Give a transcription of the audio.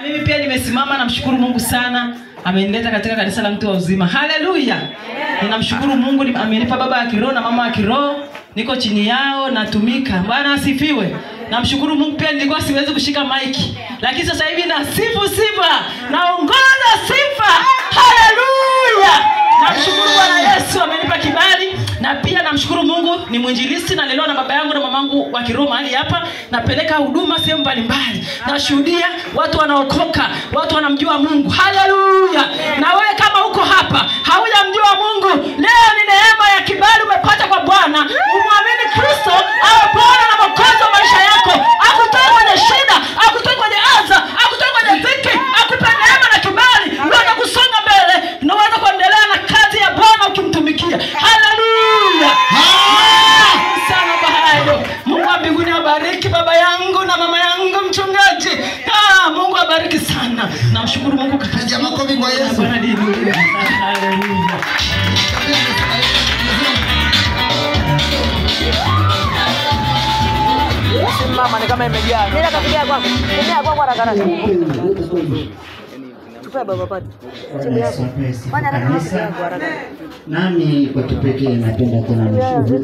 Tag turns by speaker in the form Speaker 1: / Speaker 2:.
Speaker 1: Mimi pia nimesimama, namshukuru Mungu sana, amenileta katika kanisa la Mti wa Uzima. Haleluya. Ninamshukuru Mungu amenipa baba wa kiroho na mama wa kiroho, niko chini yao natumika. Bwana asifiwe. Namshukuru Mungu pia nilikuwa siwezi kushika mic, lakini sasa hivi nasifu sifa, naongoza sifa. Haleluya. Namshukuru Bwana Yesu amenipa kibali, na pia namshukuru Mungu ni mwinjilisti, nalelewa na baba yangu na mamangu wa kiroho mahali hapa, napeleka huduma sehemu mbalimbali. Nashuhudia watu wanaokoka, watu wanamjua Mungu. Haleluya. Na wewe kama uko hapa haujamjua Mungu, leo ni neema ya kibali umepata kwa Bwana. Umwamini Kristo awe Bwana na Mwokozi wa maisha yako. Akutoe kwenye shida, akutoe kwenye adha, akutoe kwenye dhiki, akupe neema na kibali uweze kusonga mbele na uweze kuendelea na kazi ya Bwana ukimtumikia. Haleluya. Sana kwa hayo. Mungu wa mbinguni abariki baba yangu na mama yangu mchungaji. Mungu abariki sana. Namshukuru Mungu kwa
Speaker 2: Piga makofi kwa Yesu.
Speaker 1: Bwana ndiye. Haleluya.
Speaker 3: Mama ni kama imejaa.
Speaker 4: Nenda kapigia kwako. Tumia kwako haraka haraka. Chukua baba pati. Simu yako. Fanya haraka haraka.
Speaker 5: Nami kwa kipekee napenda tena nishukuru